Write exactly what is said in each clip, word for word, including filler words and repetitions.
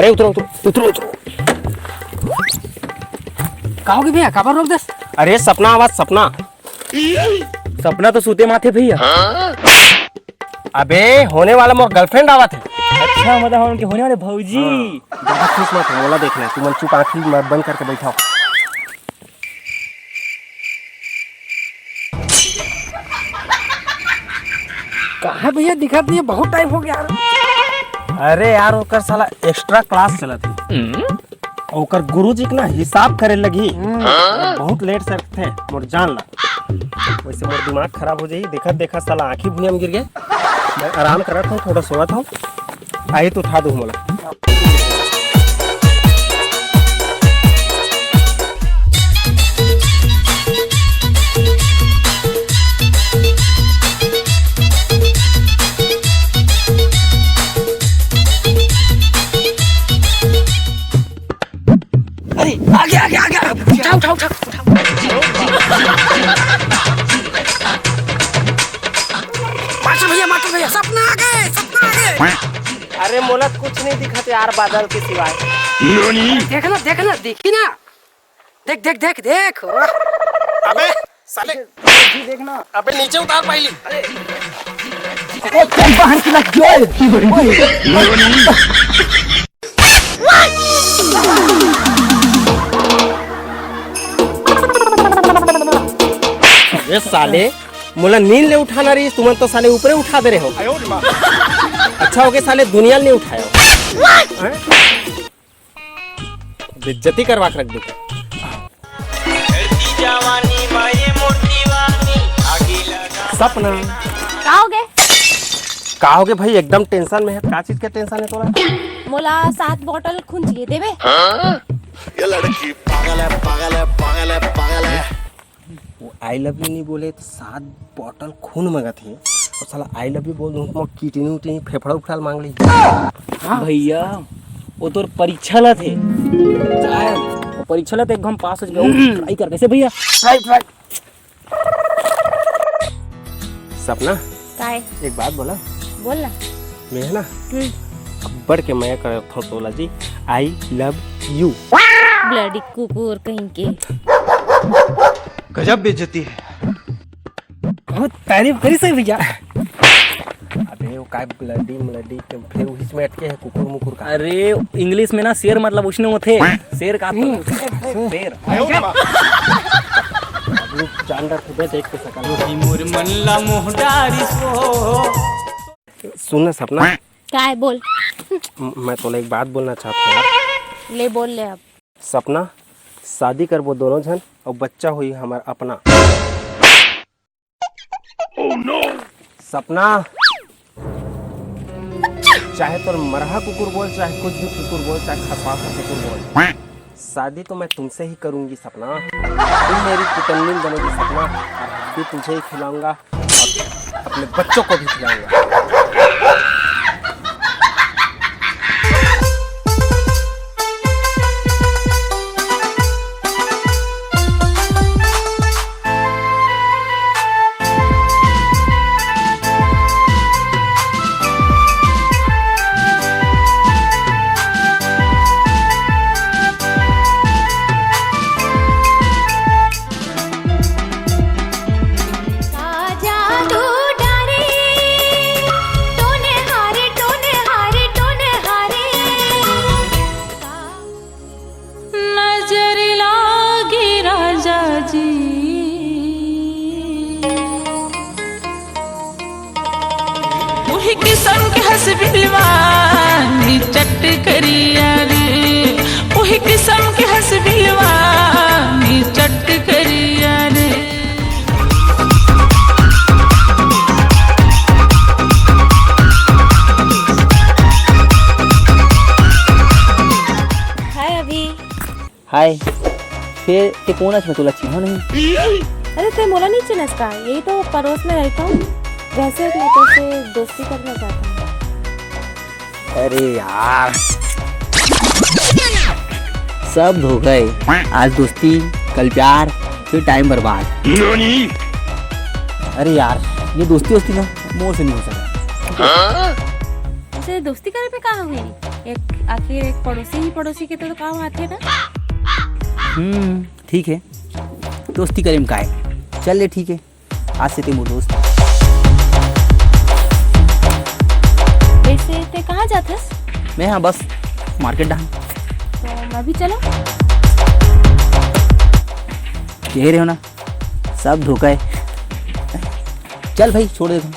अरे उतरो, उतरो, उतरो, उतरो। का होगे भैया, काबर रोक देस? अरे सपना आवत, सपना। सपना तो सूते माथे भैया। अबे होने वाला मोर girlfriend आवत हे। अच्छा, मतलब उनके होने वाले भौजी। हाँ, ज्यादा खुश मत हो, मोला देखना है, तुमन चुप आंखी बंद करके बैठा हो। कहाँ भैया दिखत नहीं है, बहुत time हो गया यार। अरे यार, ओकर साला extra class चलत हे। ओकर गुरुजी के ना हिसाब करे लगही। बहुत late से रखथे, मोर जान ला। वैसे मोर दिमाग खराब हो जाही, देखत देखत साला आँखी भुइयां में गिर गे। मैं आराम करत हूँ, थोड़ा सोवत हूँ, आही तो उठा दो मोला। अरे, आ गया, आ गया, आ गया। उठा, उठा, उठा, उठा। मास्टर भैया, मास्टर भैया, सपना आ गए, सपना आ गए। अरे, मोला कुछ नहीं दिखत यार, बादल के सिवाय। देखना, देखना, देखी ना। देख, देख, देख, देख। अबे, साले। देखना। अबे, नीचे उतार पाइली। ओ, चल, बाहर की लग गई। अबे साले, मोला नींद ले उठाना रही, तुमन तो साले ऊपरे उठा दे रहे हो। अच्छा हो गया साले, दुनिया नहीं उठाया। बेइज्जती करवा के रख दू। सपना। का होगे? का होगे भाई, एकदम tension में है। का चीज के tension है तोला? मोला सात bottle खून चाहिए, देबे? ये लड़की पागल है, पागल है, पागल है, पागल है। वो I love you नहीं बोले तो सात bottle खून मंगत हे। और साला I love you बोल दूँ तो kidney उटनी फेफड़ा उफड़ा मांग ली। भैया, वो तोर परीक्षा ला थे। वो परीक्षा ला थे, एक घम पास हो जाए। Try कर कैसे भैया? Try, try। सपना, काय? एक बात बोला। बोल ना। मैं है ना, हम्म। अब्बड़ के मया करत हूँ तोला जी। I love you। Bloody कुकुर कहीं के। गजब बेइज्जती है। बहुत तारीफ करी सही भैया। अबे वो काय bloody मलडी के फिर उहिच में अटके है कुकुर मुकुर का। अरे English में ना शेर मतलब उसने होथे। शेर का तो। शेर। अब लोग जानवर खुदे देख के सकल। मोर मन ला मोह डारिस हो। सुन ना सपना। काय बोल? म-, मैं तोला एक बात बोलना चाहत हूँ यार। ले बोल ले अब। सपना, शादी करबो दोनों झन और बच्चा होई हमार अपना। सपना, चाहे तो मरहा कुकुर बोल, चाहे कुछ भी कुकुर बोल, चाहे खसवासा कुकुर बोल, शादी तो मैं तुमसे ही करूंगी सपना। तुम मेरी पुतन्नी बनोगी सपना, और भी तुझे ही खिलाऊंगा और अपने बच्चों को भी खिलाऊंगा। नजर लागी राजा जी। उही किसम के हस बिलवा नी चट करिया रे। उही किसम के हस बिलवा नी चट करिया रे। हाय अभी। हाय। फेर ते कोन अस, मैं तोला चिन्हों नहीं। अरे ते मोला नहीं चिन्हस का? यही तो परोस में रहता हूँ। वैसे मैं तेरे से दोस्ती करना चाहता हूँ। अरे यार, सब धोखा है। आज दोस्ती, कल प्यार, फिर टाइम बर्बाद। अरे यार, ये दोस्ती वोस्ती ना मोर से नहीं हो सका। उसे दोस्ती करे पे का हुई? एक आखिर एक पड़ोसी ही पड़ोसी के तो काम आथे ना। हम्म, ठीक है, दोस्ती करे म काय, चल ले, ठीक है, आज से ते मोर दोस्त। वैसे ते कहाँ जाथस? मैं हाँ बस मार्केट डहान। तो मैं भी चलो। कह रहे हो ना, सब धोखा है। चल भाई, छोड़ देता हूँ।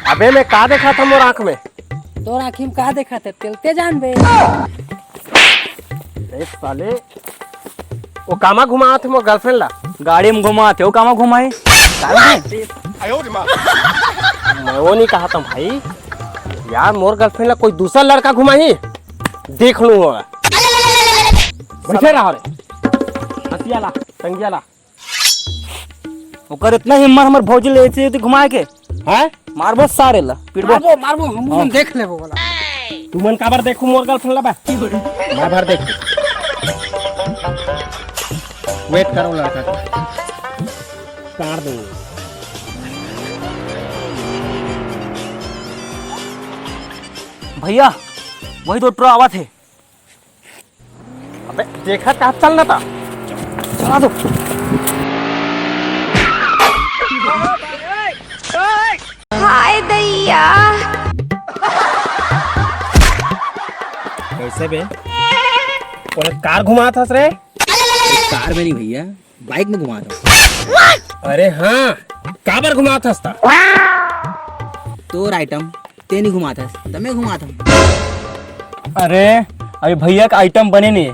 अबे मैं का देखा था मोर आंख में? तोर आँखी में का देखा थे, तेलते जानबे। ए साले, वो कामा घुमात हे मोर गर्लफ्रेंड ला? गाड़ी में घुमात हे, वो कामा घुमाए? मैं वो नहीं कहा था भाई, यार मोर गर्लफ्रेंड ला कोई दूसरा लड़का घुमाही, देख लूँ होगा। बैठे रहा रे, हंसिया ला, टंगिया ला। ओकर इतना हिम्मत हमर भौजी ले ऐसे ऐसे घुमाए के, हैं? मारबो सारे ला, पिटबो। मारबो, मारबो, हम हाँ। देख लेबो बोला। तुमन काबर देखू मोर गर्लफ्रेंड ला बा? मैं भर देख। वेट करो लड़का का। काट दूंगा। भैया, वही दो ट्रो आवा थे। अबे देखा का चल ना था। चला दो। हाय दैया। कैसे बे? ओला कार घुमात हस रे? कार में नहीं भैया, बाइक में घुमात हूँ। अरे हाँ, काबर घुमात हस ता? तोर आइटम ते नहीं घुमात हस, त मैं घुमात हूँ। अरे, अभी भैया का आइटम बने नहीं,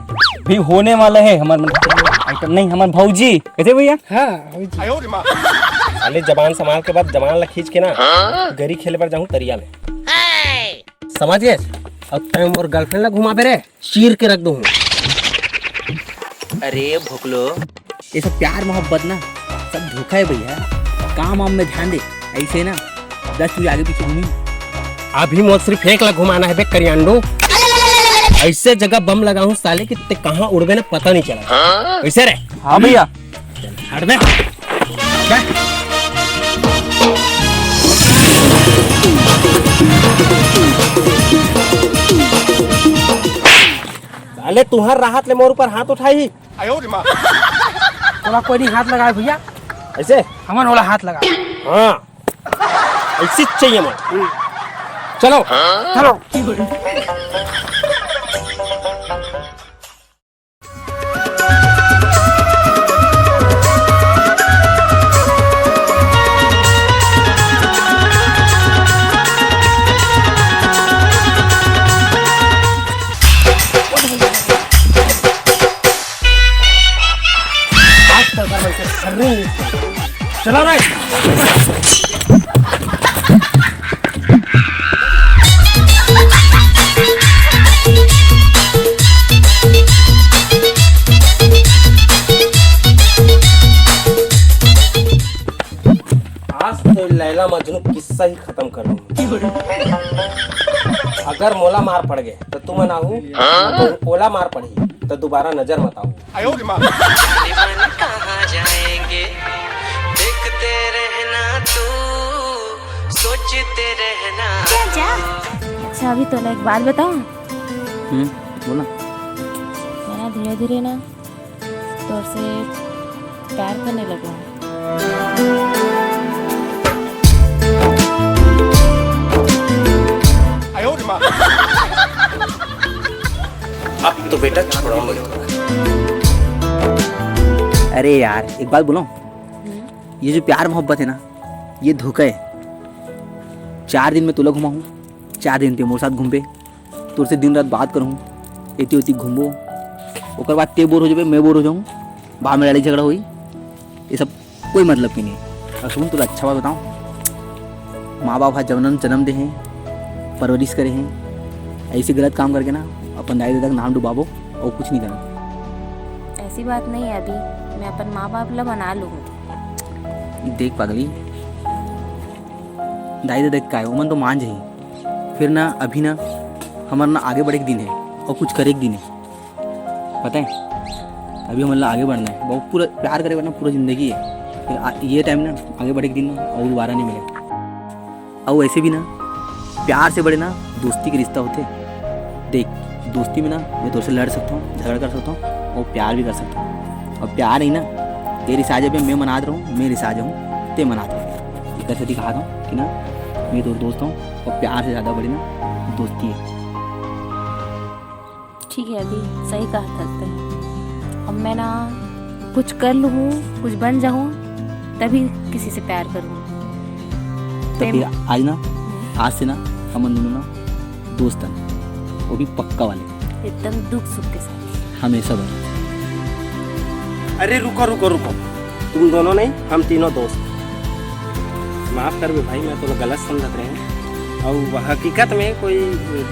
भी होने वाला है। हमार आइटम नहीं, हमार भौजी। कैसे भैया? हाँ, भौजी। साले जबान संभाल के बात, जबान ला खींच के ना, गरी खेले बर जाहूँ तरिया में। समझ गए? अब तैं मोर गर्लफ्रेंड ला घुमाबे रे, चीर के रख दूँ। अरे भोकलो, ये सब प्यार मोहब्बत ना, सब धोखा है भैया। काम वाम में ध्यान दे, ऐसे ना दस चीज आगे पीछे घूमी। अभी मोर सिर्फ एक ला घुमाना है बे करियांडू। ऐसे जगह बम लगाहूँ साले कि ते कहाँ उड़बे ना पता नहीं चला। कैसे रे? हाँ भैया। हट बे। बे। साले तुहर राहत ले मोर ऊपर हाथ उठाही। तोला कोई नहीं हाथ लगाए भैया। ऐसे? हमन ओला हाथ लगा। हाँ। ऐसी चाहिए मोर। चलो। चलो। आज तो अगर मन से खर्री नहीं, चला रे। आज तो लैला मजनू किस्सा ही खत्म कर दूंगा। अगर मोला मार पड़ गए तो तुमन आहू, ओला मार पड़ी तो दोबारा नजर मत आऊ। जाने मन कहाँ जाएंगे, देखते रहना तू, सोचते रहना। जा, जा। अच्छा, अभी तोला एक बात बताऊं? हम्म, बोला। मैं ना धीरे धीरे ना तोर से प्यार करने लगूं। अब तो बेटा छोड़ाऊंगा। अरे यार, एक बात बोलूं? ये जो प्यार मोहब्बत है ना, ये धोखा है। चार दिन में तोला घुमाहूँ, चार दिन ते मोर साथ घूमबे, तोर से दिन रात बात करहूँ, एती ओती घूमबो, ओकर बाद ते बोर हो जाबे, मैं बोर हो जाऊँ, बाद में लड़ाई झगड़ा होई, ये सब कोई मतलब के नहीं। और सुन, तोला अच्छा बात बताऊँ, माँ बाप हा जब जन्म दे हैं, परवरिश करे हैं, ऐसे गलत काम करके ना अपन दाई ददा के नाम डुबाबो और कुछ नहीं करना। ऐसी बात नहीं है अभी, मैं अपन माँ बाप ला मना लूँगी। देख पागली, दाई ददा के काय, ओमन तो मान जाही। फिर ना, अभी ना, हमर ना आगे बढ़े के दिन हे अउ कुछ करे के दिन हे, पता हे? अभी हमन ला आगे बढ़ना हे, बहुत पूरा प्यार करे बर ना पूरा जिंदगी हे। फिर आ, ये टाइम ना, आगे बढ़े के दिन ना अउ दोबारा नहीं मिले। अउ ऐसे भी ना, प्यार से बड़े ना दोस्ती के रिश्ता होथे। देख, दोस्ती में ना मैं तोर से लड़ सकता हूँ, झगड़ा कर सकता हूँ अउ प्यार भी कर सकता हूँ। अउ प्यार नहीं ना, तें रिसा जाबे, मैं मनात रहूँ, मैं रिसा जाऊँ, तें मनात रहे। एकर सेती कहा था कि ना, मैं तोर दोस्त हूँ अउ प्यार से ज़्यादा बड़ी ना दोस्ती हे। ठीक है, अभी सही कहा था तैं। अब मैं ना कुछ कर लूँ, कुछ बन जाऊँ, तभी किसी से प्यार करूँ। तो फिर आज ना, आज से ना, हमन दोनों ना दोस्त हन, वो भी पक्का वाले। एकदम दुख सुख के साथ। हमेशा बने। अरे रुको रुको रुको, तुम दोनों नहीं, हम तीनों दोस्त। माफ करबे भाई, मैं तोला गलत समझत रहे। अउ हकीकत में कोई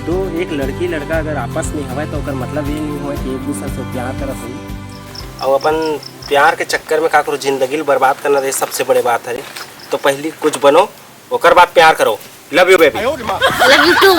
दो, एक लड़की लड़का अगर आपस में हवय तो ओकर मतलब ये नहीं होय कि एक दूसरे से प्यार करत होही। अउ अपन प्यार के चक्कर में काकरो जिंदगी ल बर्बाद करना, ये सबसे बड़े बात हरे। तो पहली कुछ बनो, ओकर बाद प्यार करो। Love you baby। Love you too।